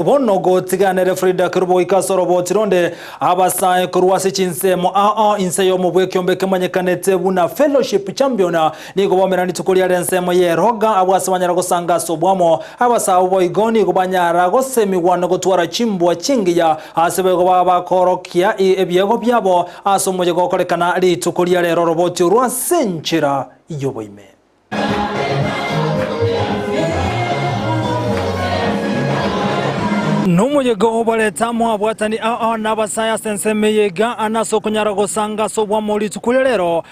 Bono gotiganere Frida Kerubo goika ase oroboti ronde abasae korwa ase chinsemo ao inse y'omobua ekiombe kemanyekanete buna Fellowship Champion nigo baumera rituko riare ensemo y'eroga abwo ase banyara gosanga ase obwamo. Abasae abwo boigo nigo banyara gosemigwa na gotwara chimbwa chingiya ase boigo baba bakorokia ebiegwa biabo ase omoyega okorekana rituko ria rero oroboti orwo ase enchera y'oboime. Nomoyega obarete amo abwatani ao na abasae ase ensemo eye iga, na ase okonyara gosanga ase obwamo rituko ria rero.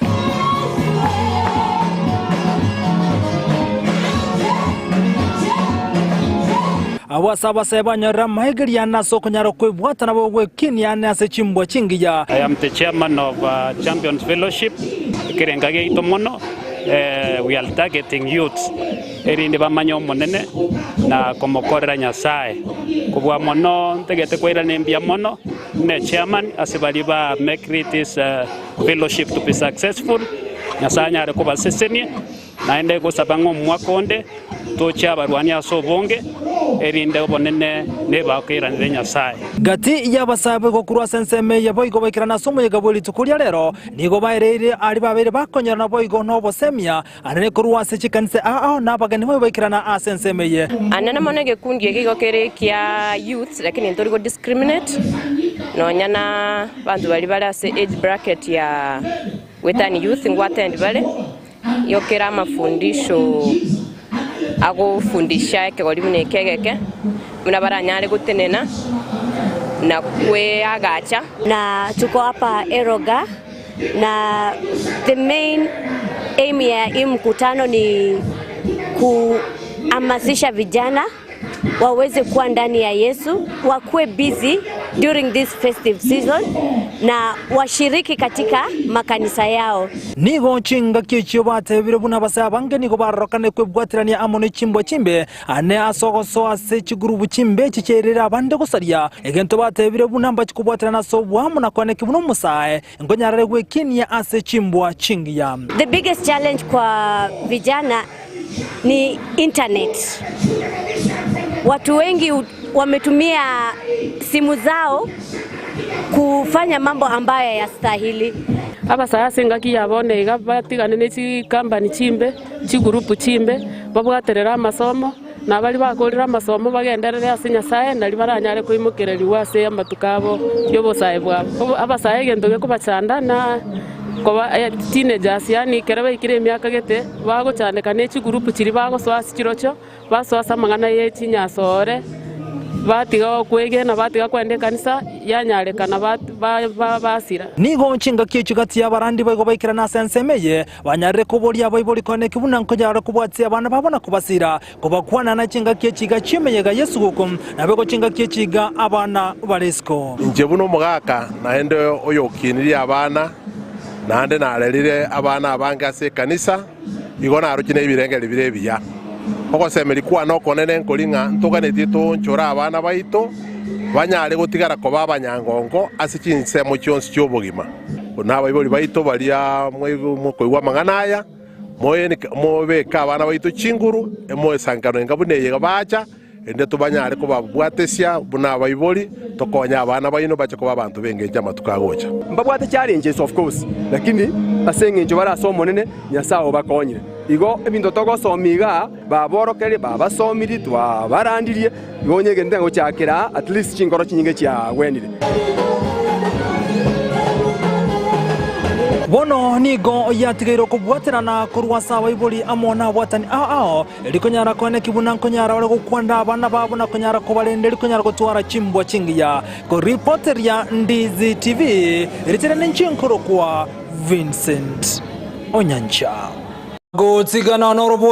Abwo ase abasae banyorire amaegeria na ase okonyara kwebwata nabo gwekinia ane ase chimbwa chingiya. I am the chairman of Champions Fellowship, ekerenga giaito mono. We are targeting youths erinde bamanye Omonene na komokorera Nyasae. Kobua mono ntagete koirana mbuya mono buna echairman ase baria ba make this fellowship to be successful, Nyasae anyare kobasesenia naende gosaba ng'a omwaka onde toche abarwani ase obonge erinde obonene nebakoiranere Nyasae. Gati y'abasae boigo korwa ase ensemo eye boigo baikerana ase omoyega bwe rituko ria rero, Nigo baereire aria babeire bakonyorana boigo nobosemia, anene korwa ase chikanisa ao na abageni boigo baikerana ase ensemo eye. Anene mono egekundi eke igo kere ekia youths lakini ntori go discriminate nonya na abanto baria bare ase age bracket ya goetania youth ngo attend bare, igo kere amafundisho agofundisha ekegori buna eke egeke, buna baranyare gotenena na kweagacha. Na tuko hapa Eroga na the main aim ya hii mkutano ni kuhamasisha vijana waweze kuwa ndani ya Yesu, wakuwe busy during this festive season na washiriki katika makanisa yao. Nigo chingaki echio batebire buna abasae abange nigo barorokane kwebwaterania amo ne chimbwa chimbe, ane ase ogosoa ase chigurubu chimbe echi chiairire abande gosaria. Egento batebire buna mbachi kobwaterana ase oboamo na koaneki buna omosae, nkonyarare gwekinia ase chimbwa chingiya. The biggest challenge kwa vijana ni internet. Watu wengi wametumia simu zao kufanya mambo ambayo hayastahili. Abasae ase engaki ya bono iga batigane ne chikambani chimbe, chigurupu chimbe, babwaterere amasomo, na baria bakorire amasomo bagenderere ase Nyasae, nario baranyare koimokererigwa ase amatuko abo y'obosae bwabo. Abasae egento gekobachanda na koba teenagers yaani ekero baikire emiaka gete, bagochandeka ne chigurupu chiria bagosoa ase chirochio, basoa ase amang'ana ye chinyasore, batiga okwegena, batiga kogenda ekanisa, yanyarekana basira. Nigo chingaki echio gati y'abarandi baigo baikerana ase ensemo eye, banyarire koboria abaibori koeneki buna nkonyarore kobwatia abana babo na kobasira, kobakwana na chingaki echi iga chi'emeyega y'esuguku, naboigo chingaki echi iga abana bare isiko. Inche buna omogaka, naende oyokinirie abana, naende narerire abana abange ase ekanisa, igo naroche nebirengererio bire ebiya. Ogosemeria kwane okonene nkori ng'a ntoganetie toonchore abana baito banyare gotigara koba abanyangongo ase chinsemo chionsi chi'obogima. Buna abaibori baito baria mokoigwa amang'ana aya, mobeke abana baito chinguru, emoesankano enga buna eye bacha, Erinde tobanyare kobabwatesia buna abaibori, tokonye abana baino bache koba abanto b'engencho amatuko agocha. Mbabwate challenges of course, lakini ase eng'encho bare ase Omonene, Nyasae obakonyire. Igo ebinto togosoma igaa, baborokererie, babasomirie, twabarandirie, igo onye egento kegochakera aa, at least chinkoro chinyinge chiagwenire. Bono nigo yatigaire okobwaterana korwa ase abaibori amo nabwatani ao ao, Rikonyara koeneki buna nkonyara bare gokwanera abana babo na konyara kobarenda rikonyara gotwara chimbwa chingiya. Koripoteria Ndizi TV, ritere ninche nkorokwa Vincent Onyancha. Gotigana norobo.